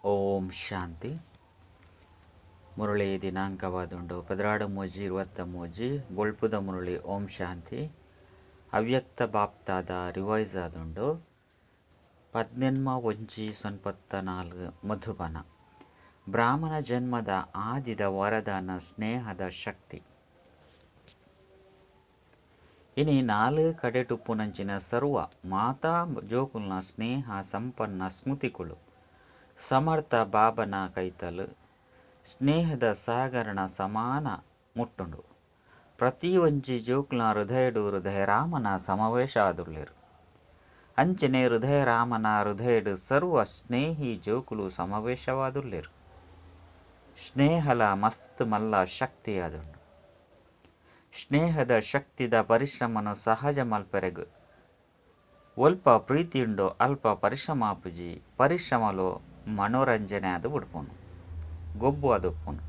ಓಂ ಶಾಂತಿ. ಮುರಳಿ ದಿನಾಂಕವಾದುಂಡು 12/3/23. ಬೊಳ್ಪುದ ಮುರಳಿ. ಓಂ ಶಾಂತಿ. ಅವ್ಯಕ್ತ ಬಾಪ್ತಾದ ರಿವೈಸ್ ಆದುಂಡು 18/1/94 ಮಧುಬನ. ಬ್ರಾಹ್ಮಣ ಜನ್ಮದ ಆದಿದ ವರದಾನ ಸ್ನೇಹದ ಶಕ್ತಿ. ಇನಿ ನಾಲು ಕಡೆಟುಪ್ಪುನಂಚಿನ ಸರ್ವ ಮಾತಾ ಜೋಕುಲ್ನ ಸ್ನೇಹ ಸಂಪನ್ನ ಸ್ಮೃತಿಗಳು ಸಮರ್ಥ ಬಾಬನ ಕೈತಲು ಸ್ನೇಹದ ಸಾಗರಣ ಸಮಾನ ಮುಟ್ಟುಂಡು. ಪ್ರತಿಯೊಂಜಿ ಜೋಕುಲ್ನ ಹೃದಯಡು ಹೃದಯರಾಮನ ಸಮಾವೇಶ ಆದುಲ್ಲೆರು. ಅಂಚನೆ ಹೃದಯರಾಮನ ಹೃದಯಡು ಸರ್ವ ಸ್ನೇಹಿ ಜೋಕುಲು ಸಮಾವೇಶವಾದುಲ್ಲೆರು. ಸ್ನೇಹಲ ಮಸ್ತ್ ಮಲ್ಲ ಶಕ್ತಿ ಆದುಂಡು. ಸ್ನೇಹದ ಶಕ್ತಿದ ಪರಿಶ್ರಮನು ಸಹಜ ಮಲ್ಪೆರೆಗ್ ಒಲ್ಪ ಪ್ರೀತಿಯುಂಡು ಅಲ್ಪ ಪರಿಶ್ರಮ ಆಪುಜಿ. ಪರಿಶ್ರಮಲು ಮನೋರಂಜನೆ ಆದು ಬುಡ್ಪುನು, ಗೊಬ್ಬು ಆದುಪ್ಪುನು.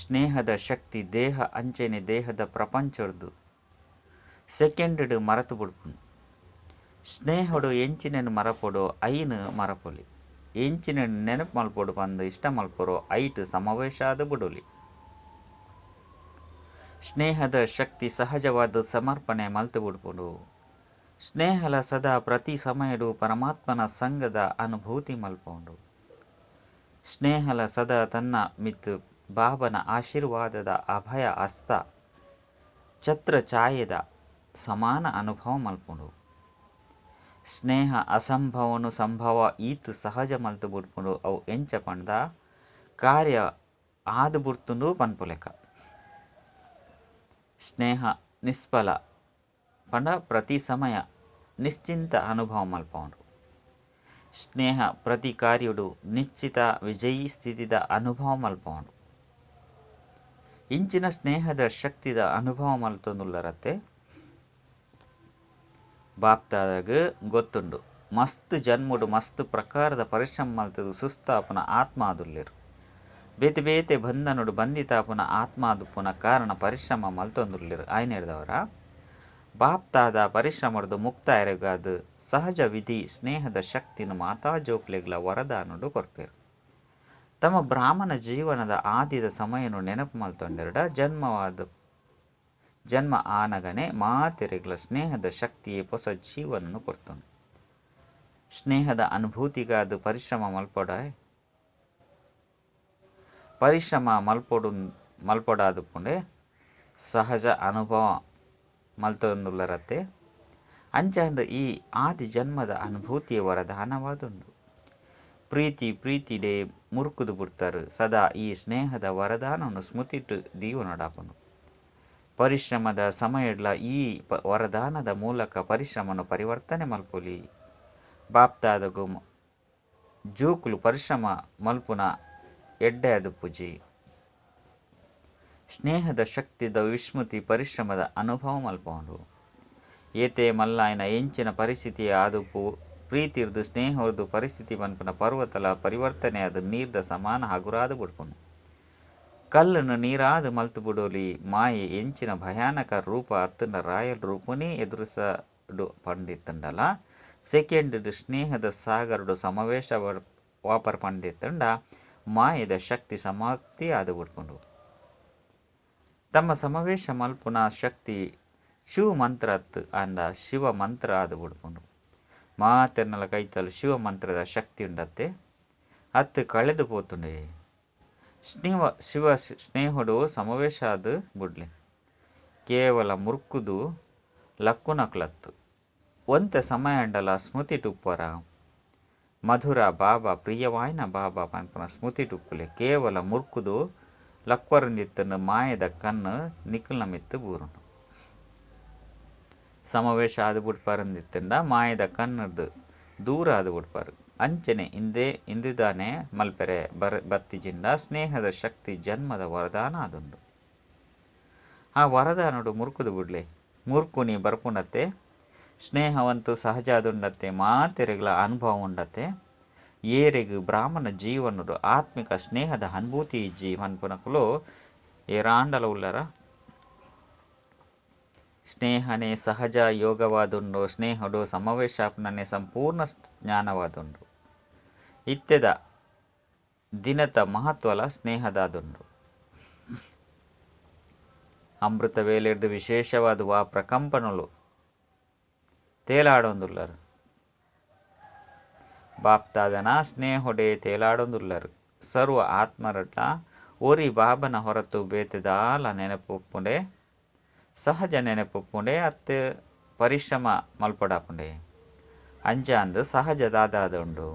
ಸ್ನೇಹದ ಶಕ್ತಿ ದೇಹ ಅಂಚನೆ ದೇಹದ ಪ್ರಪಂಚರ್ದು ಸೆಕೆಂಡ್ ಮರತು ಬುಡ್ಪುನು. ಸ್ನೇಹಡು ಎಂಚಿನೆನು ಮರಪೊಡು ಐನು ಮರಪೊಲಿ, ಎಂಚಿನ ನೆನಪು ಮಲ್ಪೊಡು ಪಂದು ಇಷ್ಟ ಮಲ್ಪೊರು ಐಟ್ ಸಮಾವೇಶ ಆದು ಬುಡೊಲಿ. ಸ್ನೇಹದ ಶಕ್ತಿ ಸಹಜವಾದ ಸಮರ್ಪಣೆ ಮಲ್ತು ಬುಡ್ಪುಂಡು. ಸ್ನೇಹಲ ಸದಾ ಪ್ರತಿ ಸಮಯಡು ಪರಮಾತ್ಮನ ಸಂಗದ ಅನುಭೂತಿ ಮಲ್ಪೊಂಡು. ಸ್ನೇಹಲ ಸದಾ ತನ್ನ ಮಿತ್ ಬಾಬನ ಆಶೀರ್ವಾದದ ಅಭಯ ಹಸ್ತ ಛತ್ರ ಛಾಯೆದ ಸಮಾನ ಅನುಭವ ಮಲ್ಪುಂಡು. ಸ್ನೇಹ ಅಸಂಭವನು ಸಂಭವ ಈತ್ ಸಹಜ ಮಲ್ತು ಬುಡ್ಪುಂಡು. ಅವು ಎಂಚ ಪಂಡ ಕಾರ್ಯ ಆದು ಬುಡ್ತುಂಡು ಪನ್ಪುಲೆಕ. ಸ್ನೇಹ ನಿಷ್ಫಲ ಪಂಡ ಪ್ರತಿ ಸಮಯ ನಿಶ್ಚಿಂತ ಅನುಭವ ಮಲ್ಪೌಂಡು. ಸ್ನೇಹ ಪ್ರತಿ ಕಾರ್ಯಡು ನಿಶ್ಚಿತ ವಿಜಯೀ ಸ್ಥಿತಿದ ಅನುಭವ ಮಲ್ಪೌಂಡು. ಇಂಚಿನ ಸ್ನೇಹದ ಶಕ್ತಿದ ಅನುಭವ ಮಲ್ತೊಂದುಲ್ಲರತ್ತೆ ಬಾಪ್ತಾದಾಗ ಗೊತ್ತುಂಡು. ಮಸ್ತ್ ಜನ್ಮಡು ಮಸ್ತ್ ಪ್ರಕಾರದ ಪರಿಶ್ರಮ ಮಲ್ತದು ಸುಸ್ತಾಪನ ಆತ್ಮ ಆದುಲ್ಲೆರು. ಬೇತೆ ಬೇತೆ ಬಂಧನಡು ಬಂಧಿತಾಪನ ಆತ್ಮ ಆದುಪ್ಪುನ ಕಾರಣ ಪರಿಶ್ರಮ ಮಲ್ತೊಂದುಲ್ಲೆರು. ಆಯ್ನೆರ್ದವರ ಬಾಪ್ತಾದ ಪರಿಶ್ರಮದ ಮುಕ್ತಾಯಗಾದ ಸಹಜ ವಿಧಿ ಸ್ನೇಹದ ಶಕ್ತಿನ ಮಾತಾ ಜೋಕ್ಲೆಗ್ಲ ವರದಾನಡು ಕೊರ್ಪೇರು. ತಮ್ಮ ಬ್ರಾಹ್ಮಣ ಜೀವನದ ಆದಿದ ಸಮಯನು ನೆನಪು ಮಲ್ತೊಂಡೆರಡ ಜನ್ಮ ಆನಗನೆ ಮಾತೆರೆಗ್ಲ ಸ್ನೇಹದ ಶಕ್ತಿಯೇ ಹೊಸ ಜೀವನನು ಕೊರ್ತನು. ಸ್ನೇಹದ ಅನುಭೂತಿಗಾದ ಪರಿಶ್ರಮ ಮಲ್ಪೊಡ ಪರಿಶ್ರಮ ಮಲ್ಪೊಡಾದುಪ್ಪುಂಡೆ ಸಹಜ ಅನುಭವ ಮಲ್ತೊಂದುಲ್ಲರತ್ತೆ. ಅಂಚಂದು ಈ ಆದಿ ಜನ್ಮದ ಅನುಭೂತಿಯ ವರದಾನವಾದುಂಡು. ಪ್ರೀತಿ ಪ್ರೀತಿಡೆ ಮುರುಕುದು ಬಿಡ್ತಾರೆ. ಸದಾ ಈ ಸ್ನೇಹದ ವರದಾನವನ್ನು ಸ್ಮೃತಿಟ್ಟು ದೀವನಡಾಪನು. ಪರಿಶ್ರಮದ ಸಮಯಡ್ಲ ಈ ವರದಾನದ ಮೂಲಕ ಪರಿಶ್ರಮವನ್ನು ಪರಿವರ್ತನೆ ಮಲ್ಪೊಲಿ. ಬಾಪ್ತಾದಗು ಜೋಕುಲು ಪರಿಶ್ರಮ ಮಲ್ಪುನ ಎಡ್ಡೆ ಅದು ಪೂಜಿ. ಸ್ನೇಹದ ಶಕ್ತಿದ ವಿಸ್ಮೃತಿ ಪರಿಶ್ರಮದ ಅನುಭವ ಮಲ್ಪೌಂಡು. ಏತೆ ಮಲ್ಲಾಯನ ಎಂಚಿನ ಪರಿಸ್ಥಿತಿಯ ಆದುಪ್ಪು ಪ್ರೀತಿರ್ದು ಸ್ನೇಹರ್ದು ಪರಿಸ್ಥಿತಿ ಮನ್ಪುನ ಪರ್ವತಲ ಪರಿವರ್ತನೆ ಅದು ನೀರ್ದ ಸಮಾನ ಹಗುರಾದ ಬುಡ್ಪುನು. ಕಲ್ಲನ್ನು ನೀರಾದ ಮಲ್ತು ಬುಡೋಲಿ. ಮಾಯೆ ಎಂಚಿನ ಭಯಾನಕ ರೂಪ ಅತ್ತನ ರಾಯಲ್ ರೂಪನೇ ಎದುರಿಸಡು ಪಂಡಿತ್ತಂಡಲ ಸೆಕೆಂಡ್ ಸ್ನೇಹದ ಸಾಗರಡು ಸಮಾವೇಶ ವಾಪರ್ ಪಂಡಿತ್ತಂಡ ಮಾಯದ ಶಕ್ತಿ ಸಮಾಪ್ತಿ ಆದ ಬಿಡ್ಕೊಂಡು. ತಮ್ಮ ಸಮಾವೇಶ ಮಲ್ಪುನ ಶಕ್ತಿ ಶಿವ ಮಂತ್ರ ಅತ್ತು ಅಂಡ ಶಿವ ಮಂತ್ರ ಆದ ಬಿಡ್ಕೊಂಡು. ಮಾತೆರ್ನಲ ಕೈತಲು ಶಿವ ಮಂತ್ರದ ಶಕ್ತಿ ಉಂಡತ್ತೆ ಅತ್ತು ಕಳೆದು ಪೋತುಂಡೆ. ಶಿವ ಸ್ನೇಹುಡು ಸಮಾವೇಶ ಆದ ಬುಡ್ಲಿ. ಕೇವಲ ಮುರುಕುದು ಲಕ್ಕುನಕ್ಲತ್ತು ಒಂತ ಸಮಯ ಅಂಡಲ ಸ್ಮೃತಿ ಟುಪ್ಪರ ಮಧುರ ಬಾಬಾ ಪ್ರಿಯವಾಯಿನ ಬಾಬಾ ಪನ್ಪುನ ಸ್ಮೃತಿ ಟುಪ್ಪುಲೆ. ಕೇವಲ ಮುರ್ಕುದು ಲಕ್ವರಂದಿತ್ತನ್ನು ಮಾಯದ ಕಣ್ಣು ನಿಖಲ್ನ ಮಿತ್ತು ಬೂರುಂಡು. ಸಮಾವೇಶ ಆದು ಬುಡ್ಪಾರಂದಿತ್ತಂಡ ಮಾಯದ ಕಣ್ಣದು ದೂರ ಆದು ಬುಡ್ಪಾರು. ಅಂಚನೆ ಇಂದಿದಾನೆ ಮಲ್ಪೆರೆ ಬತ್ತಿಜಿಂಡ ಸ್ನೇಹದ ಶಕ್ತಿ ಜನ್ಮದ ವರದಾನ ಆದುಂಡು. ಆ ವರದಾನಡು ಮುರುಕುದು ಬುಡ್ಲೆ. ಮುರ್ಕುನಿ ಬರ್ಪುಂಡತ್ತೆ. ಸ್ನೇಹವಂತೂ ಸಹಜ ಆದುಂಡತ್ತೆ. ಮಾತೆರೆಗ್ಲ ಅನುಭವ ಉಂಡತ್ತೆ. ಏರೆಗ್ ಬ್ರಾಹ್ಮಣ ಜೀವನಡು ಆತ್ಮಿಕ ಸ್ನೇಹದ ಅನುಭೂತಿ ಇಜ್ಜಿ ಮನ್ಪುನಕುಲು ಏರಾಂಡಲ ಉಲ್ಲರ. ಸ್ನೇಹನೇ ಸಹಜ ಯೋಗವಾದುಂಡು. ಸ್ನೇಹಡು ಸಮಾವೇಶಾಪ್ನನೆ ಸಂಪೂರ್ಣ ಜ್ಞಾನವಾದುಂಡು. ಇತ್ತೆದ ದಿನತ ಮಹತ್ವಲ ಸ್ನೇಹದಾದುಂಡು. ಅಮೃತ ವೇಲೆರ್ದು ವಿಶೇಷವಾದ ವಾ ಪ್ರಕಂಪನಲು ತೇಲಾಡೊಂದುಲ್ಲರು. ಬಾಪ್ತಾದನ ಸ್ನೇಹೊಡೆ ತೇಲಾಡೊಂದುಲ್ಲರು. ಸರ್ವ ಆತ್ಮರಡ್ಲ ಒರಿ ಬಾಬನ ಹೊರತು ಬೇತೆದಾಲ ನೆನಪುಪ್ಪುಂಡೆ, ಸಹಜ ನೆನಪುಪ್ಪುಂಡೆ ಅತ್ ಪರಿಶ್ರಮ ಮಲ್ಪಡಾಪುಂಡೆ. ಅಂಚಾಂದು ಸಹಜ ದಾದಾದುಂಡು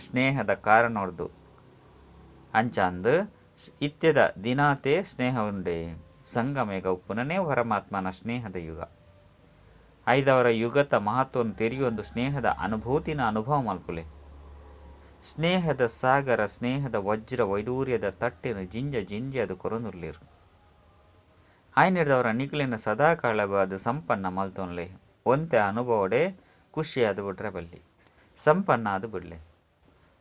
ಸ್ನೇಹದ ಕಾರಣೊರ್ದು. ಅಂಚಾಂದು ಇತ್ಯದ ದಿನಾತೆ ಸ್ನೇಹ ಉಂಡೆ. ಸಂಗಮೇಗ ಉಪ್ಪುನನೇ ಪರಮಾತ್ಮನ ಸ್ನೇಹದ ಯುಗ. ಐದವರ ಯುಗತ ಮಹತ್ವವನ್ನು ತೆರೆಯೊಂದು ಸ್ನೇಹದ ಅನುಭೂತಿನ ಅನುಭವ ಮಲ್ಪುಲೆ. ಸ್ನೇಹದ ಸಾಗರ ಸ್ನೇಹದ ವಜ್ರ ವೈಡೂರ್ಯದ ತಟ್ಟಿನ ಜಿಂಜ ಜಿಂಜ ಅದು ಕೊರೊಂದುಲ್ಲೇರು. ಆಯ್ನಿಡ್ದವರ ನಿಕ್ಲೆನ ಸದಾಕಾಲಗೂ ಅದು ಸಂಪನ್ನ ಮಲ್ತೊನ್ಲೆ. ಒಂತೆ ಅನುಭವಡೆ ಖುಷಿಯಾದ ಬಿಟ್ರೆ ಬಲ್ಲಿ ಸಂಪನ್ನ ಅದು ಬಿಡ್ಲೆ.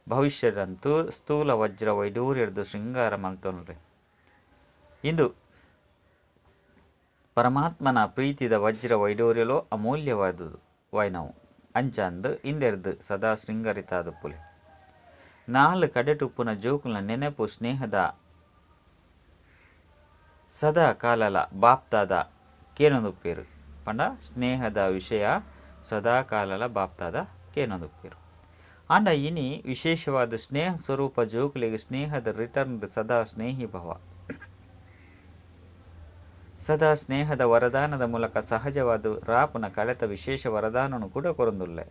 ಭವಿಷ್ಯದಂತೂ ಸ್ಥೂಲ ವಜ್ರ ವೈಡೂರ್ಯರ್ದು ಶೃಂಗಾರ ಮಲ್ತೊನ್ಲೆ. ಇಂದು ಪರಮಾತ್ಮನ ಪ್ರೀತಿದ ವಜ್ರ ವೈಡೂರ್ಯಲೋ ಅಮೂಲ್ಯವಾದುದು ವೈನವು ಅಂಚಾಂದು ಇಂದೆರ್ದು ಸದಾ ಶೃಂಗರಿತಾದುಪ್ಪುಲೆ. ನಾಲ್ ಕಡೆಟುಪ್ಪುನ ಜೋಕುಲ ನೆನಪು ಸ್ನೇಹದ ಸದಾ ಕಾಲಲ ಬಾಪ್ತಾದ ಕೇನೊಂದುಪ್ಪೇರು. ಪಂಡ ಸ್ನೇಹದ ವಿಷಯ ಸದಾ ಕಾಲಲ ಬಾಪ್ತಾದ ಕೇನೊಂದುಪ್ಪೇರು. ಆಂಡ ಇನಿ ವಿಶೇಷವಾದ ಸ್ನೇಹ ಸ್ವರೂಪ ಜೋಕುಲಿಗೆ ಸ್ನೇಹದ ರಿಟರ್ನ್ ಸದಾ ಸ್ನೇಹಿ ಭವ. ಸದಾ ಸ್ನೇಹದ ವರದಾನದ ಮೂಲಕ ಸಹಜವಾದ ರಾಪುನ ಕಳೆತ ವಿಶೇಷ ವರದಾನನು ಕೂಡ ಕೊರೊಂದುಲ್ಲೆ.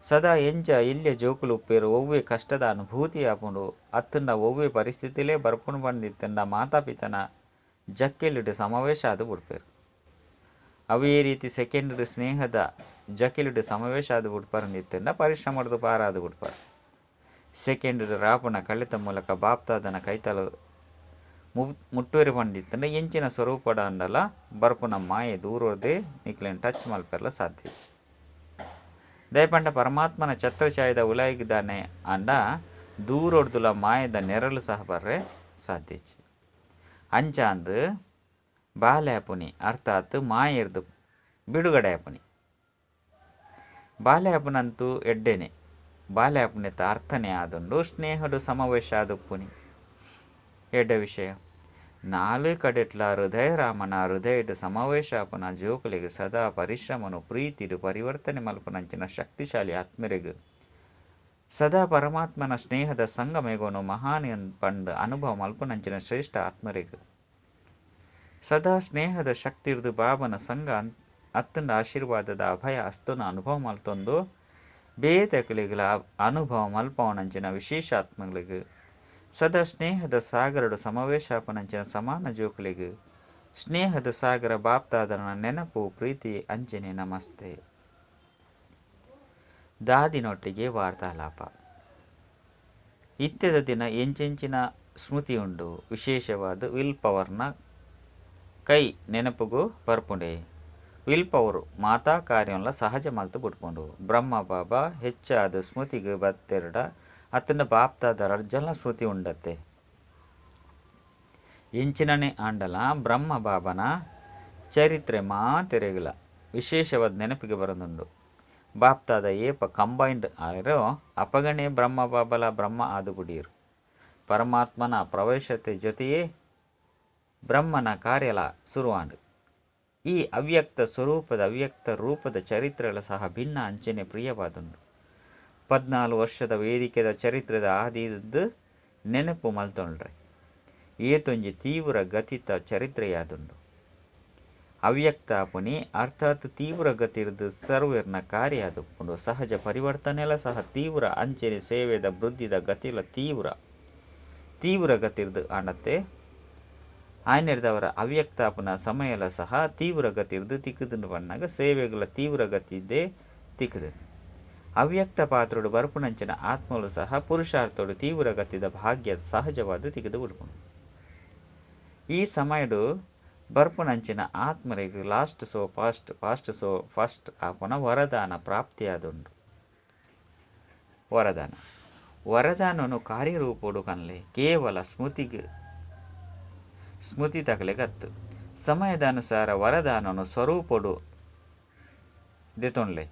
ಸದಾ ಎಂಚ ಇಲ್ಯ ಜೋಕುಲು ಉಪ್ಪೇರು ಒವ್ವೆ ಕಷ್ಟದ ಅನುಭೂತಿ ಆಪುಂಡು ಅತ್ತಂಡ ಒವ್ವೆ ಪರಿಸ್ಥಿತಿಲೇ ಬರ್ಪುಣು ಬಂದಿತ್ತಂಡ ಮಾತಾಪಿತನ ಜಕ್ಕೆಲಿಡು ಸಮಾವೇಶ ಅದು ಬಿಡ್ಪೇರು. ಅವೇ ರೀತಿ ಸೆಕೆಂಡ್ ಸ್ನೇಹದ ಜಕ್ಕೆಲಿಡು ಸಮಾವೇಶ ಅದು ಬಿಡ್ಪಾರಂದಿತ್ತಂಡ ಪರಿಶ್ರಮಡ್ದು ಪಾರಾದು ಬಿಡ್ಪಾರು. ಸೆಕೆಂಡ್ ರಾಪುನ ಕಳೆತ ಮೂಲಕ ಬಾಪ್ತಾದನ ಕೈತಲು ಮುಟ್ಟುವರಿ ಬಂದಿತ್ತಂಡ ಎಂಚಿನ ಸ್ವರೂಪಡ ಅಂಡಲ ಬರ್ಪುನ ಮಾಯೆ ದೂರದೇ ನಿಕ್ಲೆನ್ ಟಚ್ ಮಲ್ಪೆರ್ಲ ಸಾಧ್ಯ. ದಯಪಂಡ ಪರಮಾತ್ಮನ ಛತ್ರಛಾಯದ ಉಲಾಯಿಗಿದ್ದಾನೆ ಅಂಡ ದೂರೊಡ್ದುಲ ಮಾಯದ ನೆರಳು ಸಹ ಬರ್ರೆ ಸಾಧ್ಯ. ಅಂಚಾಂದು ಬಾಲ್ಯಾಪುನಿ ಅರ್ಥಾತ್ ಮಾಯರ್ದು ಬಿಡುಗಡೆ ಆಪುನಿ. ಬಾಲ್ಯಾಪುನಂತೂ ಎಡ್ಡೆನೆ ಬಾಲ್ಯಾಪುನಿತ ಅರ್ಥನೇ ಆದುಂಡು ಸ್ನೇಹಡು ಸಮಾವೇಶ ಆದುಪ್ಪುನಿ ಎಡ್ಡೆ ವಿಷಯ. ನಾಲು ಕಡೆಟ್ಲ ಹೃದಯ ರಾಮನ ಹೃದಯದ ಸಮಾವೇಶ ಆಪುನ ಜೋಕುಲಿಗೆ ಸದಾ ಪರಿಶ್ರಮನು ಪ್ರೀತಿಡು ಪರಿವರ್ತನೆ ಮಲ್ಪುನಂಚಿನ ಶಕ್ತಿಶಾಲಿ ಆತ್ಮರಿಗು ಸದಾ ಪರಮಾತ್ಮನ ಸ್ನೇಹದ ಸಂಗಮೇಗೋನು ಮಹಾನ್ ಪಂಡ್ ಅನುಭವ ಮಲ್ಪುನಂಚಿನ ಶ್ರೇಷ್ಠ ಆತ್ಮರಿಗು ಸದಾ ಸ್ನೇಹದ ಶಕ್ತಿರ್ದು ಬಾಬನ ಸಂಘ ಅತ್ತಂಡ ಆಶೀರ್ವಾದದ ಅಭಯ ಅಸ್ತನ ಅನುಭವ ಮಲ್ತೊಂದು ಬೇತಕಲಿಗಳ ಅನುಭವ ಮಲ್ಪವನಂಚಿನ ವಿಶೇಷ ಆತ್ಮಗಳಿಗೆ ಸದಾ ಸ್ನೇಹದ ಸಾಗರಡು ಸಮಾವೇಶಾಪನಂಚಿನ ಸಮಾನ ಜೋಕುಲಿಗೆ ಸ್ನೇಹದ ಸಾಗರ ಬಾಪ್ತಾದನ ನೆನಪು ಪ್ರೀತಿ ಅಂಚನೆ ನಮಸ್ತೆ. ದಾದಿನೊಟ್ಟಿಗೆ ವಾರ್ತಾಲಾಪ. ಇತ್ಯದ ದಿನ ಎಂಚೆಂಚಿನ ಸ್ಮೃತಿ ಉಂಡು ವಿಶೇಷವಾದ will ಪವರ್ನ ಕೈ ನೆನಪುಗೂ ಬರ್ಪುಂಡೆ. Will power ಮಾತಾ ಕಾರ್ಯಂಲ ಸಹಜ ಮಲ್ತು ಬಿಟ್ಕೊಂಡು ಬ್ರಹ್ಮ ಬಾಬಾ ಹೆಚ್ಚಾದ ಸ್ಮೃತಿಗೆ ಬತ್ತೆರಡ ಅತ್ತನ ಬಾಪ್ತಾದ ರರ್ಜಲ ಸ್ಮೃತಿ ಉಂಡತ್ತೆ. ಎಂಚಿನನೆ ಆಂಡಲ ಬ್ರಹ್ಮ ಬಾಬನ ಚರಿತ್ರೆ ಮಾತೆರೆಗಲ ವಿಶೇಷವಾದ ನೆನಪಿಗೆ ಬರದುಂಡು. ಬಾಪ್ತಾದ ಏಪ ಕಂಬೈನ್ಡ್ ಆಯಿರೋ ಅಪಗಣೆ ಬ್ರಹ್ಮ ಬಾಬಲ ಬ್ರಹ್ಮ ಆದು ಬುಡಿಯರು. ಪರಮಾತ್ಮನ ಪ್ರವೇಶತೆ ಜೊತೆಯೇ ಬ್ರಹ್ಮನ ಕಾರ್ಯಲ ಸುರುವಾಂಡು. ಈ ಅವ್ಯಕ್ತ ಸ್ವರೂಪದ ಅವ್ಯಕ್ತ ರೂಪದ ಚರಿತ್ರೆಗಳ ಸಹ ಭಿನ್ನ ಅಂಚನೆ ಪ್ರಿಯವಾದುಂಡು. 14 ವರ್ಷದ ವೇದಿಕೆದ ಚರಿತ್ರೆದ ಆದಿದ್ದು ನೆನಪು ಮಲ್ತೊಂಡ್ರೆ ಏತೊಂಜಿ ತೀವ್ರ ಗತಿತ ಚರಿತ್ರೆಯಾದುಂಡು. ಅವ್ಯಕ್ತ ಪುನಿ ಅರ್ಥಾತ್ ತೀವ್ರ ಗತಿರ್ದು ಸರ್ವೇರ್ನ ಕಾರ್ಯ ಆದುಪ್ಪುಂಡು. ಸಹಜ ಪರಿವರ್ತನೆಲ ಸಹ ತೀವ್ರ ಅಂಚನೆ ಸೇವೆದ ವೃದ್ಧಿದ ಗತಿಲ ತೀವ್ರ ತೀವ್ರ ಗತಿರ್ದು ಆಂಡತ್ತೆ. ಆಯ್ನೆರ್ದವರ ಅವ್ಯಕ್ತಾಪನ ಸಮಯಲ ಸಹ ತೀವ್ರ ಗತಿರ್ದು ತಿಕ್ಕುದುಂಡು ಬಣ್ಣಾಗ ಸೇವೆಗಳ ತೀವ್ರ ಗತಿದ್ದೇ ತಿಕ್ಕುದು. ಅವ್ಯಕ್ತ ಪಾತ್ರೋಡು ಬರ್ಪುನಂಚಿನ ಆತ್ಮಲು ಸಹ ಪುರುಷಾರ್ಥೋಡು ತೀವ್ರ ಗತಿದ ಭಾಗ್ಯ ಸಹಜವಾದ ತಿಕ್ಕದು ಬಿಡ್ಪುಂಡು. ಈ ಸಮಯಡು ಬರ್ಪುನಂಚಿನ ಆತ್ಮರಿಗೆ last so fast fast so fast ಆಪುನ ವರದಾನ ಪ್ರಾಪ್ತಿಯಾದುಂಡು. ವರದಾನ ವರದಾನನು ಕಾರ್ಯರೂಪೋಡು ಕನ್ಲೆ ಕೇವಲ ಸ್ಮೃತಿಗೆ ಸ್ಮೃತಿ ತಗಲೆಗತ್ತು. ಸಮಯದ ಅನುಸಾರ ವರದಾನನು ಸ್ವರೂಪೋಡು ದೆತೊನ್ಲೆ.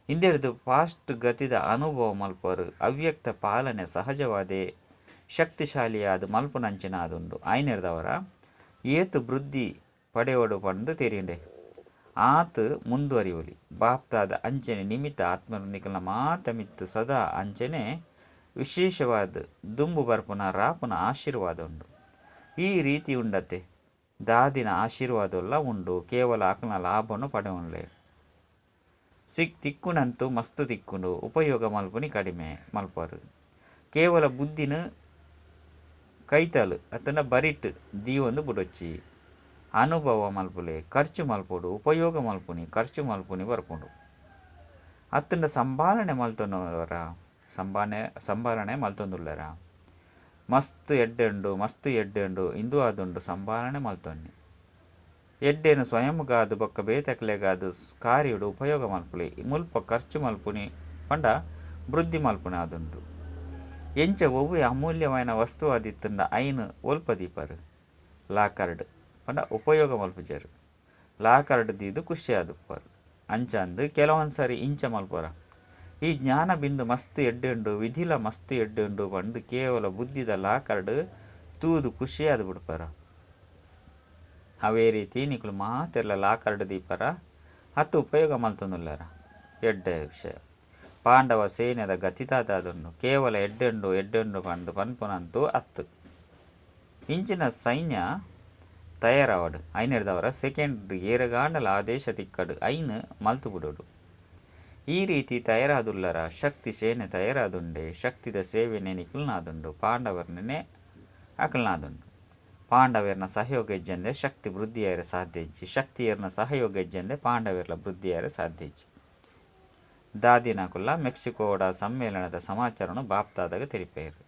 ಇಂದೆಡ್ದು ಫಾಸ್ಟ್ ಗತಿದ ಅನುಭವ ಮಲ್ಪರು ಅವ್ಯಕ್ತ ಪಾಲನೆ ಸಹಜವಾದೇ ಶಕ್ತಿಶಾಲಿಯಾದ ಮಲ್ಪುನಂಚಿನ ಆದುಂಡು. ಆಯ್ನೆರ್ದವರ ಏತು ವೃದ್ಧಿ ಪಡೆಯೋಡು ಪಂದು ತೆರಿಂಡೆ ಆತು ಮುಂದುವರಿಯಲಿ. ಬಾಪ್ತಾದ ಅಂಚನೆ ನಿಮಿತ್ತ ಆತ್ಮನಿಕಲ್ನ ಮಾತ ಮಿತ್ತು ಸದಾ ಅಂಚನೆ ವಿಶೇಷವಾದ ದುಂಬು ಬರ್ಪುನ ರಾಪುನ ಆಶೀರ್ವಾದ ಉಂಡು. ಈ ರೀತಿ ಉಂಡತೆ ದಾದಿನ ಆಶೀರ್ವಾದಲ್ಲ ಉಂಡು. ಕೇವಲ ಆಕನ ಲಾಭನು ಪಡೆಯುನ್ಲೆ ಸಿಕ್ ತಿಕ್ಕುನಂತೂ ಮಸ್ತು ತಿಕ್ಕುಂಡು, ಉಪಯೋಗ ಮಲ್ಪುನಿ ಕಡಿಮೆ ಮಲ್ಪರು. ಕೇವಲ ಬುದ್ಧಿನ ಕೈತಲು ಅತನ ಬರಿಟ್ ದೀವೊಂದು ಬುಡೊಚ್ಚಿ ಅನುಭವ ಮಲ್ಪುಲೆ ಖರ್ಚು ಮಲ್ಪೊಡು, ಉಪಯೋಗ ಮಲ್ಪುನಿ ಖರ್ಚು ಮಲ್ಪುನಿ ಬರ್ಪುಂಡು. ಅತ್ತಂಡ ಸಂಭಾಲನೆ ಮಲ್ತೊನ್ನವರ ಸಂಭಾಲನೆ ಮಲ್ತೊಂದುಲ್ಲರ ಮಸ್ತ್ ಎಡ್ಡೆಂಡು ಮಸ್ತ್ ಎಡ್ಡೆಂಡು ಇಂದು ಆದುಂಡು ಸಂಭಾಲನೆ ಮಲ್ತೊನ್ನಿ. ಎಡ್ಡೆನು ಸ್ವಯಂಗಾದು ಬೊಕ್ಕ ಬೇತಕ್ಲೆಗಾದು ಕಾರ್ಯಡು ಉಪಯೋಗ ಮಲ್ಪುಲೆ ಮುಲ್ಪ ಖರ್ಚು ಮಲ್ಪುನಿ ಪಂಡ ವೃದ್ಧಿ ಮಲ್ಪುನಿ ಆದುಂಡು. ಎಂಚ ಒವ್ವೆ ಅಮೂಲ್ಯವಾಯಿನ ವಸ್ತು ಆದಿತ್ತಂಡ ಐನು ಒಲ್ಪ ದೀಪರು ಲಾಕರ್ಡ್ ಪಂಡ ಉಪಯೋಗ ಮಲ್ಪುಜರು ಲಾಕರ್ಡ್ ದೀದು ಖುಷಿ ಆದುಪ್ಪರು. ಅಂಚಂದು ಕೆಲವೊಂದು ಸಾರಿ ಇಂಚ ಮಲ್ಪರ ಈ ಜ್ಞಾನ ಬಿಂದು ಮಸ್ತ್ ಎಡ್ಡೆಂಡು ವಿಧಿಲ ಮಸ್ತ್ ಎಡ್ಡೆಂಡು ಪಂದು ಕೇವಲ ಬುದ್ಧಿದ ಲಾಕರ್ಡ್ ತೂದು ಖುಷಿಯಾದ ಬಿಡ್ಪಾರ. ಅವೇ ರೀತಿ ನಿಕುಲು ಮಾತೆಲ್ಲ ಲಾಕರ್ಡ್ ದೀಪರ ಹತ್ತು ಉಪಯೋಗ ಮಲ್ತೊಂದುಲ್ಲಾರ ಎಡ್ಡೆ ವಿಷಯ. ಪಾಂಡವ ಸೇನೆದ ಗತಿತಾದುಂಡು ಕೇವಲ ಎಡ್ಡೆಂಡು ಎಡ್ಡೆಂಡು ಪಂದು ಪನ್ಪುನಂತೂ ಅತ್ತು. ಇಂಚಿನ ಸೈನ್ಯ ತಯಾರಾವಡು ಐನೆಡ್ದವರ ಸೆಕೆಂಡ್ ಏರಗಾಂಡಲ ಆದೇಶ ತಿಕ್ಕಡು ಐನು ಮಲ್ತು ಬಿಡೋಡು. ಈ ರೀತಿ ತಯಾರಾದುಲ್ಲರ ಶಕ್ತಿ ಸೇನೆ ತಯಾರಾದುಂಡೆ ಶಕ್ತಿದ ಸೇವೆನೆ ನಿಕುಲ್ನಾದುಂಡು ಪಾಂಡವರ್ನೇ ಅಕಲ್ನಾದುಂಡು. ಪಾಂಡವರ್ನ ಸಹಯೋಗ ಇಜ್ಜಂದೆ ಶಕ್ತಿ ವೃದ್ಧಿಯಾರ ಸಾಧ್ಯ ಇಜ್ಜಿ, ಶಕ್ತಿಯರ್ನ ಸಹಯೋಗ ಇಜ್ಜಂದೆ ಪಾಂಡವರ್ಲ ವೃದ್ಧಿಯಾರ ಸಾಧ್ಯ ಇಜ್ಜಿ. ದಾದಿನಕುಲ್ಲ ಮೆಕ್ಸಿಕೋಡ ಸಮ್ಮೇಳನದ ಸಮಾಚಾರನು ಬಾಪ್ತಾದಾಗ ತೆರಿಪೇರು.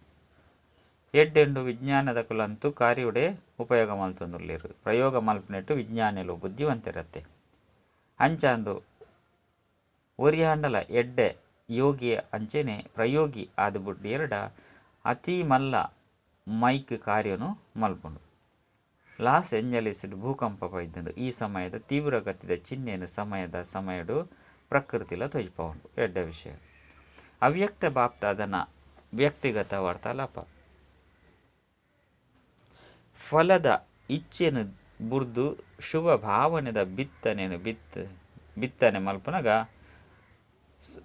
ಎಡ್ಡೆಂಡು ವಿಜ್ಞಾನದ ಕುಲಂತೂ ಕಾರ್ಯುಡೆ ಉಪಯೋಗ ಮಲ್ತೊಂದುಲ್ಲೇರು ಪ್ರಯೋಗ ಮಲ್ಪನೆಟ್ಟು ವಿಜ್ಞಾನಿಲು ಬುದ್ಧಿವಂತಿರತ್ತೆ. ಅಂಚಾಂದು ಒರಿಯಾಂಡಲ ಎಡ್ಡೆ ಯೋಗಿಯ ಅಂಚೆನೆ ಪ್ರಯೋಗಿ ಆದ ಬುಡ್ಡು ಎರಡ ಅತಿ ಮಲ್ಲ ಮೈಕ್ ಕಾರ್ಯನು ಮಲ್ಪುಂಡು. ಲಾಸ್ ಏಂಜಲೀಸ್ ಭೂಕಂಪ ಪೈದಂಡು ಈ ಸಮಯದ ತೀವ್ರಗತಿದ ಚಿಹ್ನೆಯನ್ನು ಸಮಯದ ಸಮಯಡು ಪ್ರಕೃತಿಲ ತೊಯ್ಪವುಂಡು. ಎಡ್ಡೆ ವಿಷಯ. ಅವ್ಯಕ್ತ ಬಾಪ್ತಾದನ ವ್ಯಕ್ತಿಗತ ವಾರ್ತಾಲಾಪ ಫಲದ ಇಚ್ಛೆನು ಬುರ್ದು ಶುಭ ಭಾವನೆದ ಬಿತ್ತನೆನು ಬಿತ್ತನೆ ಮಲ್ಪುನಗ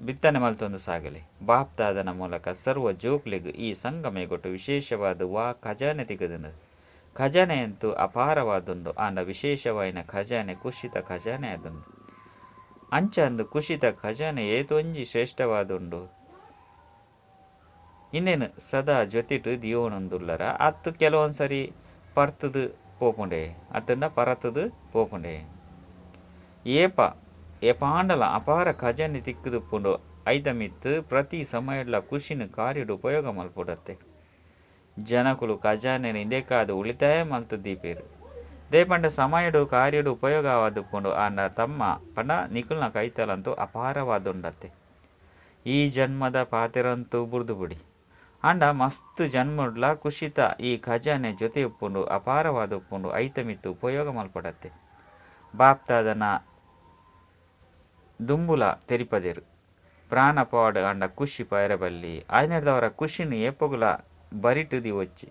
ಬಿತ್ತನೆ ಮಲ್ತೊಂದು ಸಾಗಲಿ. ಬಾಪ್ತಾದನ ಮೂಲಕ ಸರ್ವ ಜೋಕ್ಲಿಗ್ ಈ ಸಂಗಮೆಗೊಟ್ಟು ವಿಶೇಷವಾದ ವಾ ಖಜಾನೆ ತಿಗದನು. ಖಜಾನೆಯಂತೂ ಅಪಾರವಾದುಂಡು ಆಂಡ ವಿಶೇಷವಾಯಿನ ಖಜಾನೆ ಕುಶಿತ ಖಜಾನೆ ಅದುಂಡು. ಅಂಚಂದು ಕುಶಿತ ಖಜಾನೆ ಏತೊಂಜಿ ಶ್ರೇಷ್ಠವಾದುಂಡು. ಇನ್ನೇನು ಸದಾ ಜೊತೆಟು ದಿಯೋನೊಂದುಲ್ಲರ ಅತ್ತು ಕೆಲವೊಂದು ಸರಿ ಪರ್ತದು ಪೋಪುಂಡೆ ಅತ್ತಂಡ ಪರತದು ಪೋಪುಂಡೆ. ಏಪ ಏಪಾಂಡಲ ಅಪಾರ ಖಜಾನೆ ತಿಕ್ಕುದುಪ್ಪುಂಡು ಐತ ಮಿತ್ತು ಪ್ರತಿ ಸಮಯಡ್ಲ ಖುಷಿನ ಕಾರ್ಯಡು ಉಪಯೋಗ ಮಲ್ಪುಡತ್ತೆ. ಜನಕುಲು ಖಜಾನೆ ಇಂದೇಕಾದ ಉಳಿತಾಯ ಮಲ್ತು ದೀಪೇರು ದೇಪಂಡ ಸಮಯಡು ಕಾರ್ಯಡು ಉಪಯೋಗವಾದುಪ್ಪುಂಡು ಆಂಡ ತಮ್ಮ ಪಂಡ ನಿಕುಲ್ನ ಕೈತಲಂತೂ ಅಪಾರವಾದುಂಡತ್ತೆ. ಈ ಜನ್ಮದ ಪಾತೆರಂತೂ ಬುರ್ದು ಬುಡಿ ಆಂಡ ಮಸ್ತ್ ಜನ್ಮಡ್ಲ ಕುಶಿತ ಈ ಖಜಾನೆ ಜೊತೆ ಉಪ್ಪುಂಡು ಅಪಾರವಾದ ಉಪ್ಪುಂಡು ಐತ ಮಿತ್ತು ಉಪಯೋಗ ಮಲ್ಪಡತ್ತೆ. ಬಾಪ್ತಾದನ ದುಂಬುಲ ತೆರಿಪದೇರು ಪ್ರಾಣ ಪಾಡು ಅಂಡ ಖುಷಿ ಪೈರಬಲ್ಲಿ ಆಯ್ನೆಡ್ದವರ ಖುಷಿನ ಏಪಗುಲ ಬರಿಟು ದಿವಚ್ಚಿ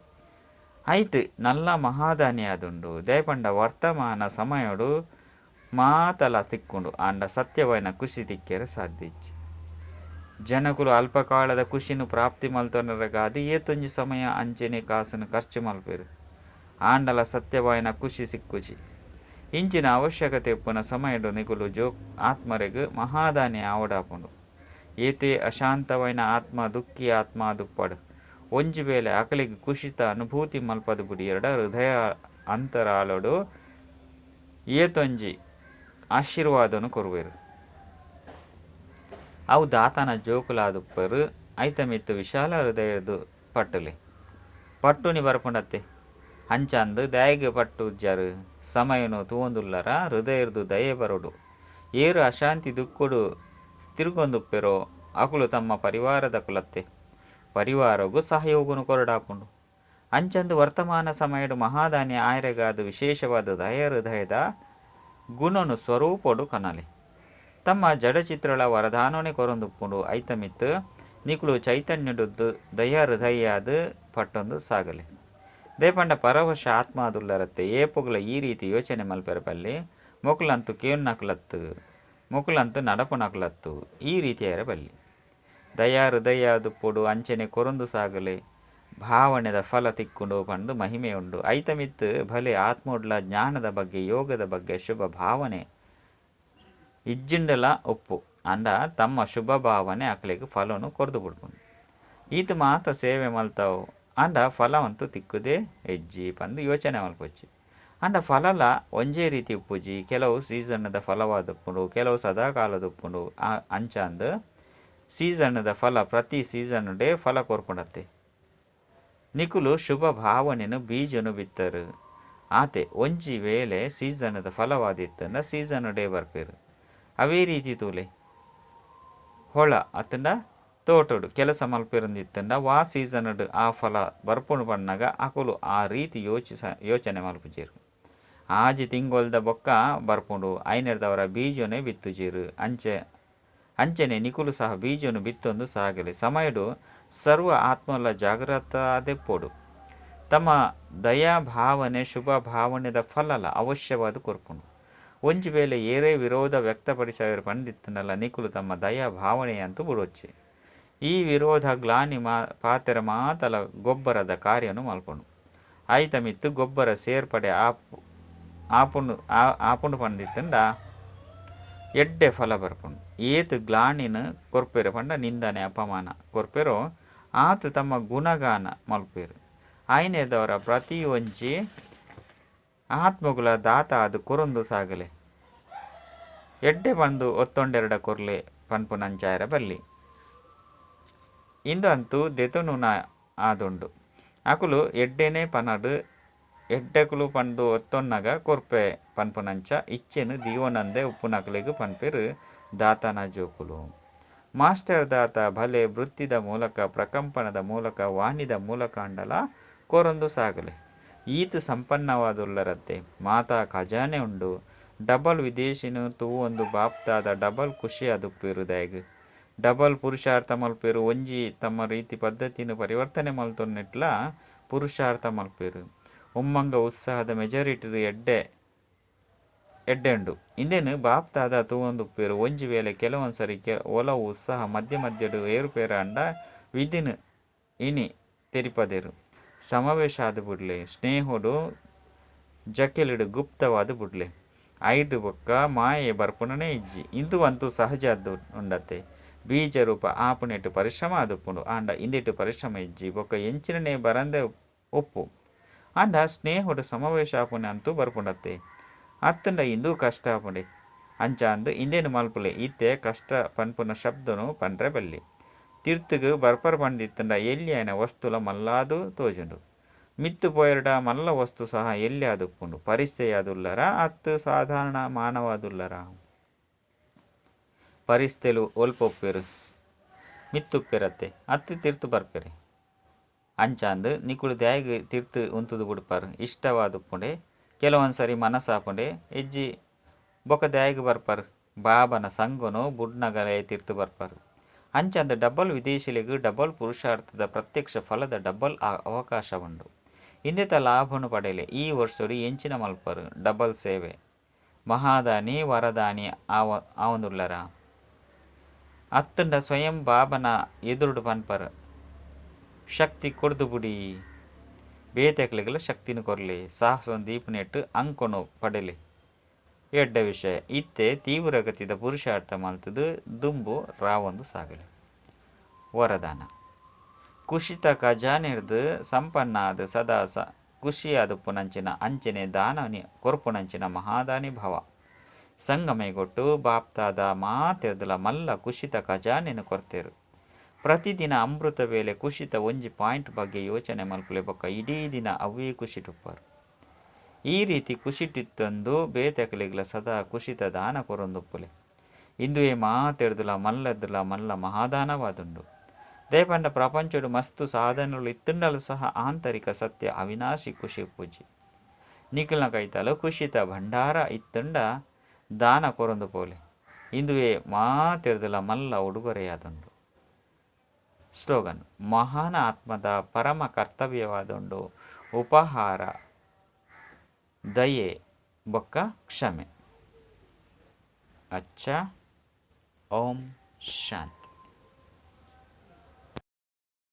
ಐಟ್ ನಲ್ಲ ಮಹಾದಾನಿ ಆದುಂಡು. ದಯಪಂಡ ವರ್ತಮಾನ ಸಮಯಡು ಮಾತಲ ತಿಕ್ಕೊಂಡು ಆಂಡ ಸತ್ಯವಾಯಿನ ಖುಷಿ ತಿಕ್ಕೆರೆ ಸಾಧ್ಯ ಇಚ್ಚಿ. ಜನಕುಲು ಅಲ್ಪಕಾಲದ ಖುಷಿನು ಪ್ರಾಪ್ತಿ ಮಲ್ತೊನರಗಾದು ಏತೊಂಜಿ ಸಮಯ ಅಂಚೆನೆ ಕಾಸನ್ನು ಖರ್ಚು ಮಲ್ಪೇರು ಆಂಡಲ ಸತ್ಯವಾಯಿನ ಖುಷಿ ಸಿಕ್ಕುಚಿ. ಇಂಚಿನ ಅವಶ್ಯಕತೆ ಉಪ್ಪುನ ಸಮಯಡು ನಿಕುಲು ಜೋ ಆತ್ಮರೆಗ್ ಮಹಾದಾನಿ ಆವಡಾಪುಂಡು. ಏತೆ ಅಶಾಂತವಾಯಿನ ಆತ್ಮ ದುಃಖಿ ಆತ್ಮ ದುಪ್ಪಡು ಒಂಜಿ ವೇಳೆ ಅಕಲಿಗೆ ಖುಷಿತ ಅನುಭೂತಿ ಮಲ್ಪದು ಬುಡಿ ಎರಡ ಹೃದಯ ಅಂತರಾಳಡು ಏತೊಂಜಿ ಆಶೀರ್ವಾದನು ಕೊರುವೆರು. ಅವು ದಾತನ ಜೋಕುಲಾದುಪ್ಪರು ಐತ ಮಿತ್ತು ವಿಶಾಲ ಹೃದಯದು ಪಟ್ಟುಲೆ ಪಟ್ಟುನಿ ಬರ್ಪುಂಡತ್ತೆ. ಅಂಚಂದು ದಯಗೆ ಪಟ್ಟು ಜರು ಸಮಯನು ತೂವೊಂದುಲ್ಲರ ಹೃದಯರ್ದು ದಯೆ ಬರೋಡು. ಏರು ಅಶಾಂತಿ ದುಃಖಡು ತಿರುಗೊಂದುಪ್ಪೆರೋ ಅಕುಲು ತಮ್ಮ ಪರಿವಾರದ ಕುಲತ್ತೆ ಪರಿವಾರಗು ಸಹಯೋಗನು ಕೊರಡಾಪುಂಡು. ಅಂಚಂದು ವರ್ತಮಾನ ಸಮಯಡು ಮಹಾದಾನಿ ಆಯರೆಗಾದ ವಿಶೇಷವಾದ ದಯ ಹೃದಯದ ಗುಣನು ಸ್ವರೂಪಡು ಕನಲೆ. ತಮ್ಮ ಜಡಚಿತ್ರಳ ವರದಾನೋನೆ ಕೊರೊಂದುಪ್ಪುಂಡು. ಐತ ಮಿತ್ತ್ ನಿಕುಲು ಚೈತನ್ಯಡು ದಯ ಹೃದಯಾದ್ ಪಟ್ಟೊಂದು ಸಾಗಲೆ. ದೇಪಂಡ ಪರವಶ ಆತ್ಮಾದುಲ್ಲರತ್ತೆ ಏಪೊಗ್ಲ ಈ ರೀತಿ ಯೋಚನೆ ಮಲ್ಪೆರೆ ಬಲ್ಲಿ. ಮೊಕುಲಂತು ಕೇನ್ನಕುಲತ್ತು, ಮೊಕುಲಂತು ನಡಪುನಕುಲತ್ತು, ಈ ರೀತಿಯಾರ ಬಲ್ಲಿ. ದಯಾ ಹೃದಯಾದುಪ್ಪೊಡು ಅಂಚನೆ ಕೊರೊಂದು ಸಾಗಲೆ. ಭಾವನೆದ ಫಲ ತಿಕ್ಕುಂಡು ಪಂದು ಮಹಿಮೆ ಉಂಡು. ಐತ ಮಿತ್ತ್ ಭಲೆ ಆತ್ಮೋಡ್ಲ ಜ್ಞಾನದ ಬಗ್ಗೆ ಯೋಗದ ಬಗ್ಗೆ ಶುಭ ಭಾವನೆ ಇಜ್ಜಿಂಡಲ ಉಪ್ಪು. ಅಂಡ ತಮ್ಮ ಶುಭ ಭಾವನೆ ಅಕ್ಲೆಗ್ ಫಲನು ಕೊರ್ದು ಬಿಡ್ಪುಂಡು. ಈತ ಮಾತ ಸೇವೆ ಮಲ್ತಾವು ಅಂಡ ಫಲವಂತೂ ತಿಕ್ಕುದೇ ಹೆಜ್ಜಿ ಪಂದು ಯೋಚನೆ ಮಲ್ಪೊಚ್ಚಿ. ಅಂಡ ಫಲಲ ಒಂಜೇ ರೀತಿ ಉಪ್ಪುಜಿ. ಕೆಲವು ಸೀಸನ್ದ ಫಲವಾದುಪ್ಪುಂಡು, ಕೆಲವು ಸದಾಕಾಲದ ಉಪ್ಪುಂಡು. ಅಂಚಾಂದ್ ಸೀಸನ್ದ ಫಲ ಪ್ರತಿ ಸೀಸನ್ ಡೇ ಫಲ ಕೊರ್ಪುಂಡತ್ತೆ. ನಿಕುಲು ಶುಭ ಭಾವನೆನು ಬೀಜನು ಬಿತ್ತರು ಆತೆ ಒಂಜಿ ವೇಳೆ ಸೀಸನ್ದ ಫಲವಾದಿತ್ತಂಡ ಸೀಸನ್ ಡೇ ಬರ್ಪೇರು. ಅವೇ ರೀತಿ ತೂಲೆ ಹೊಳ ಅತ್ತಂಡ ತೋಟಡು ಕೆಲಸ ಮಲ್ಪೆರಂದಿತ್ತಂಡ ವಾ ಸೀಸನ್ ಆ ಫಲ ಬರ್ಪುಂಡು ಪಣ್ಣಾಗ ಅಕುಲು ಆ ರೀತಿ ಯೋಚನೆ ಮಲ್ಪುಜೆರು. ಆಜಿ ತಿಂಗೊಲ್ದ ಬೊಕ್ಕ ಬರ್ಪುಂಡು ಐನೆರ್ದವರ ಬೀಜನೆ ಬಿತ್ತುಜೆರು. ಅಂಚನೆ ನಿಕುಲು ಸಹ ಬೀಜನು ಬಿತ್ತೊಂದು ಸಾಗಲೆ. ಸಮಯಡು ಸರ್ವ ಆತ್ಮಲ ಜಾಗೃತ ಆದೆಪ್ಪೊಡು. ತಮ್ಮ ದಯಾ ಭಾವನೆ ಶುಭ ಭಾವನೆದ ಫಲಲ ಅವಶ್ಯವಾದ ಕೊರ್ಪುಂಡು. ಒಂಜಿ ವೇಳೆ ಏರೇ ವಿರೋಧ ವ್ಯಕ್ತಪಡಿಸವರು ಪಂಡಿತ್ತನಲ್ಲ ನಿಕುಲು ತಮ್ಮ ದಯಾ ಭಾವನೆಯಂತೂ ಬುಡೊಚ್ಚಿ. ಈ ವಿರೋಧ ಗ್ಲಾನಿ ಪಾತೆರ ಮಾತಲ ಗೊಬ್ಬರದ ಕಾರ್ಯನು ಮಲ್ಪುಂಡು. ಆಯ್ತ ಮಿತ್ತು ಗೊಬ್ಬರ ಸೇರ್ಪಡೆ ಆಪುಂಡು ಪಂಡಿತ್ತಂಡ ಎಡ್ಡೆ ಫಲ ಬರ್ಪುಂಡು. ಏತು ಗ್ಲಾನಿನ ಕೊರ್ಪೆರು ಪಂಡ ನಿಂದನೆ ಅಪಮಾನ ಕೊರ್ಪೆರೋ ಆತು ತಮ್ಮ ಗುಣಗಾನ ಮಲ್ಪೇರು. ಆಯ್ನೆದವರ ಪ್ರತಿ ಒಂಜಿ ಆತ್ಮಗುಲ ದಾತ ಅದು ಕೊರೊಂದು ಸಾಗಲೆ. ಎಡ್ಡೆ ಬಂದು ಒತ್ತೊಂಡೆರಡ ಕೊರ್ಲೆ ಪನ್ಪುನಂಚಾಯರ ಬಲ್ಲಿ. ಇಂದು ಅಂತೂ ದೆತೊನುನ ಆದುಂಡು. ಅಕುಲು ಎಡ್ಡೆನೆ ಪನಡು ಎಡ್ಡೆಕುಲು ಪಂದು ಒತ್ತೊನ್ನಗ ಕೊರ್ಪೆ ಪನ್ಪುನಂಚ ಇಚ್ಚೆನು ದೀವನಂದೆ ಉಪ್ಪುನಕಲೆಗ್ ಪನ್ಪೆರು ದಾತನ ಜೋಕುಲು. ಮಾಸ್ಟರ್ ದಾತ ಭಲೆ ವೃತ್ತಿದ ಮೂಲಕ ಪ್ರಕಂಪನದ ಮೂಲಕ ವಾಣಿದ ಮೂಲಕ ಅಂಡಲ ಕೊರೊಂದು ಸಾಗಲೆ. ಈತ ಸಂಪನ್ನವಾದುಲ್ಲರತ್ತೆ ಮಾತಾ ಖಜಾನೆ ಉಂಡು. ಡಬಲ್ ವಿದೇಶಿನ ತೂವೊಂದು ಬಾಪ್ತಾದ ಡಬಲ್ ಖುಷಿಯಾದುಪ್ಪೇರು. ದಾಯೆಗ್ ಡಬಲ್ ಪುರುಷಾರ್ಥ ಮಲ್ಪೇರು. ಒಂಜಿ ತಮ್ಮ ರೀತಿ ಪದ್ಧತಿನ ಪರಿವರ್ತನೆ ಮಲ್ತೊನ್ನಿಟ್ಲ ಪುರುಷಾರ್ಥ ಮಲ್ಪೇರು. ಉಮ್ಮಂಗ ಉತ್ಸಾಹದ ಮೆಜಾರಿಟಿ ಎಡ್ಡೆ ಎಡ್ಡೆ ಉಂಡು. ಇಂದೇನು ಬಾಪ್ತಾದ ತೂವೊಂದುಪ್ಪೇರು. ಒಂಜಿ ವೇಳೆ ಕೆಲವೊಂದು ಸರಿ ಒಲವು ಉತ್ಸಾಹ ಮಧ್ಯ ಮಧ್ಯಡು ಏರುಪೇರ ಅಂಡ ವಿಧಿನ ಇನಿ ತೆರಿಪದೇರು. ಸಮಾವೇಶ ಆದು ಬಿಡ್ಲೆ, ಸ್ನೇಹೋಡು ಜಕೆಲಿಡು ಗುಪ್ತವಾದ ಬಿಡ್ಲೆ. ಐದು ಬೊಕ್ಕ ಮಾಯೆ ಬರ್ಪುಣನೇ ಇಜ್ಜಿ. ಇಂದು ಅಂತೂ ಸಹಜ ಅದು ಉಂಡತ್ತೆ. ಬೀಜ ರೂಪ ಆಪುನೆಟ್ಟು ಪರಿಶ್ರಮ ಆದುಪ್ಪುಂಡು. ಆಂಡ ಇಂದಿಟ್ಟು ಪರಿಶ್ರಮ ಇಜ್ಜಿ ಬೊಕ್ಕ ಎಂಚಿನನೇ ಬರಂದೆ ಉಪ್ಪು. ಆಂಡ ಸ್ನೇಹೋಡು ಸಮಾವೇಶ ಆಪುಣೆ ಅಂತೂ ಬರ್ಪುಂಡತ್ತೆ. ಅತ್ತಂಡ ಇಂದು ಕಷ್ಟ ಆಪುಂಡೆ. ಅಂಚಾಂದು ಇಂದೇನು ಮಲ್ಪುಲೆ. ಇತ್ತೆ ಕಷ್ಟ ಪನ್ಪುನ ಶಬ್ದನು ಪಂಡ್ರೆ ಬಲ್ಲಿ. ತೀರ್ಥಗ್ ಬರ್ಪರ್ ಪಂಡಿತ್ತಂಡ ಎಲ್ಲಿ ಆಯ್ನ ವಸ್ತುಲ ಮಲ್ಲಾದು ತೋಜುಂಡು. ಮಿತ್ತು ಪೋಯರ್ಡ ಮಲ್ಲ ವಸ್ತು ಸಹ ಎಲ್ಲಿ ಆದುಪ್ಪುಂಡು. ಪರಿಸ್ಥೆಯಾದುಲ್ಲರ ಅತ್ತು ಸಾಧಾರಣ ಮಾನವಾದುಲ್ಲರ. ಪರಿಸ್ಥೆಲು ಒಲ್ಪೊಪ್ಪೆರು ಮಿತ್ತುಪ್ಪೆರತ್ತೆ ಅತ್ತು ತೀರ್ತು ಬರ್ಪೆರೆ. ಅಂಚಾಂದು ನಿಕುಲು ದ್ಯಾಗ್ ತೀರ್ತು ಉಂತುದು ಬಿಡ್ಪಾರು ಇಷ್ಟವಾದುಪ್ಪುಂಡೆ. ಕೆಲವೊಂದು ಸರಿ ಮನಸ್ಸಾಪುಂಡೆ ಹೆಜ್ಜಿ ಬೊಕ್ಕ ದ್ಯಾಗ್ ಬರ್ಪಾರು. ಬಾಬನ ಸಂಗೊನು ಬುಡ್ನಗಲೆ ತೀರ್ತು ಬರ್ಪಾರು. ಅಂಚಾಂದು ಡಬಲ್ ವಿದೇಶಿಲೆಗ್ ಡಬಲ್ ಪುರುಷಾರ್ಥದ ಪ್ರತ್ಯಕ್ಷ ಫಲದ ಡಬಲ್ ಅವಕಾಶ ಉಂಡು. ಇಂದೆತ ಲಾಭನು ಪಡೆಯಲೆ. ಈ ವರ್ಷಡು ಎಂಚಿನ ಮಲ್ಪರು ಡಬಲ್ ಸೇವೆ ಮಹಾದಾನಿ ವರದಾನಿ ಆವಂದುಲ್ಲರ. ಅತ್ತಂಡ ಸ್ವಯಂ ಬಾಬನ ಎದುರುಡು ಪನ್ಪರು ಶಕ್ತಿ ಕೊಡ್ದು ಬುಡಿ. ಬೇತೆಕ್ಲೆಗ್ಲ ಶಕ್ತಿನ ಕೊರ್ಲೆ. ಸಾಹಸ ದೀಪನೆಟ್ಟು ಅಂಕೊನು ಪಡೆಲೆ. ಎಡ್ಡೆ ವಿಷಯ ಇತ್ತೆ ತೀವ್ರಗತಿದ ಪುರುಷಾರ್ಥ ಮಲ್ತದು ದುಂಬು ರಾವೊಂದು ಸಾಗಲೆ. ವರದಾನ ಕುಶಿತ ಖಜಾನೆರ್ದು ಸಂಪನ್ನಾದ ಸದಾ ಖುಷಿಯಾದುಪ್ಪುನಂಚಿನ ಅಂಚನೆ ದಾನನಿ ಕೊರ್ಪುನಂಚಿನ ಮಹಾದಾನಿ ಭವ. ಸಂಗಮೆಗೊಟ್ಟು ಬಾಪ್ತಾದ ಮಾತೆರ್ದಲ ಮಲ್ಲ ಕುಶಿತ ಖಜಾನೆನು ಕೊರ್ತೇರು. ಪ್ರತಿದಿನ ಅಮೃತ ವೇಳೆ ಕುಶಿತ ಒಂಜಿ ಪಾಯಿಂಟ್ ಬಗ್ಗೆ ಯೋಚನೆ ಮಲ್ಪುಲೆ ಬೊಕ್ಕ ಇಡೀ ದಿನ ಅವೇ ಖುಷಿಟುಪ್ಪರು. ಈ ರೀತಿ ಖುಷಿಟಿತ್ತಂದು ಬೇತೆಕಲೆಗ್ಲ ಸದಾ ಕುಶಿತ ದಾನ ಕೊರೊಂದುಪ್ಪುಲೆ. ಇಂದುವೆ ಮಾತೆರ್ದಲ ಮಲ್ಲದ್ಲ ಮಲ್ಲ ಮಹಾದಾನವಾದುಂಡು. ದೇಪಂಡ ಪ್ರಪಂಚಡು ಮಸ್ತು ಸಾಧನಗಳು ಇತ್ತುಂಡಲು ಸಹ ಆಂತರಿಕ ಸತ್ಯ ಅವಿನಾಶಿ ಖುಷಿ ಪೂಜಿ. ನಿಖಿಲ್ನ ಕೈತಲು ಕುಶಿತ ಭಂಡಾರ ಇತ್ತುಂಡ ದಾನ ಕೊರೊಂದು ಪೋಲೆ. ಇಂದುವೆ ಮಾತೆರ್ದಲ ಮಲ್ಲ ಉಡುಗೊರೆಯಾದುಂಡು. ಸ್ಲೋಗನ್ ಮಹಾನ್ ಆತ್ಮದ ಪರಮ ಕರ್ತವ್ಯವಾದುಂಡು ಉಪಹಾರ, ದಯೆ ಬೊಕ್ಕ ಕ್ಷಮೆ. ಅಚ್ಚ, ಓಂ ಶಾಂತಿ.